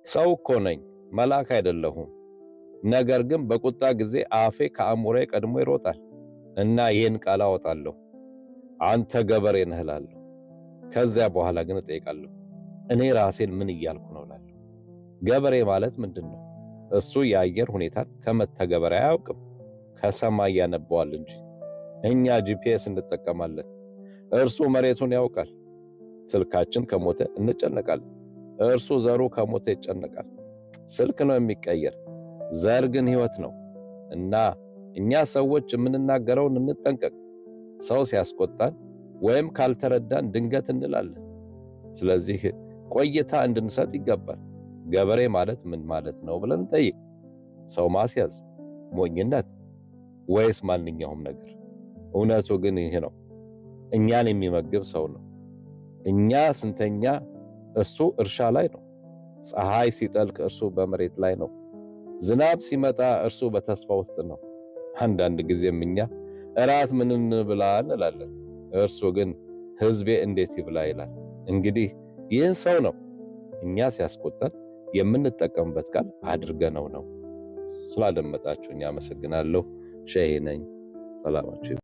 ሰው እኮ ነኝ፣ መልአክ አይደለሁም። ነገር ግን በቁጣ ጊዜ አፌ ከአእምሮዬ ቀድሞ ይሮጣል እና ይህን ቃል አወጣለሁ፣ አንተ ገበሬ ነህ እላለሁ። ከዚያ በኋላ ግን እጠይቃለሁ፣ እኔ ራሴን ምን እያልኩ ነው እላለሁ። ገበሬ ማለት ምንድን ነው? እሱ የአየር ሁኔታን ከመተግበሪያ አያውቅም፣ ከሰማይ ያነበዋል እንጂ። እኛ GPS እንጠቀማለን፣ እርሱ መሬቱን ያውቃል። ስልካችን ከሞተ እንጨነቃለን፣ እርሱ ዘሩ ከሞተ ይጨነቃል። ስልክ ነው የሚቀየር፣ ዘር ግን ሕይወት ነው። እና እኛ ሰዎች የምንናገረውን እንጠንቀቅ። ሰው ሲያስቆጣን ወይም ካልተረዳን ድንገት እንላለን። ስለዚህ ቆይታ እንድንሰጥ ይገባል። ገበሬ ማለት ምን ማለት ነው ብለን እንጠይቅ። ሰው ማስያዝ፣ ሞኝነት ወይስ ማንኛውም ነገር? እውነቱ ግን ይህ ነው። እኛን የሚመግብ ሰው ነው። እኛ ስንተኛ እሱ እርሻ ላይ ነው። ፀሐይ ሲጠልቅ እርሱ በመሬት ላይ ነው። ዝናብ ሲመጣ እርሱ በተስፋ ውስጥ ነው። አንዳንድ ጊዜም እኛ እራት ምን እንብላ እንላለን። እርሱ ግን ሕዝቤ እንዴት ይብላ ይላል። እንግዲህ ይህን ሰው ነው እኛ ሲያስቆጣን የምንጠቀምበት ቃል አድርገነው ነው። ስላደመጣችሁኝ አመሰግናለሁ። ሸሄ ነኝ። ሰላማችሁ።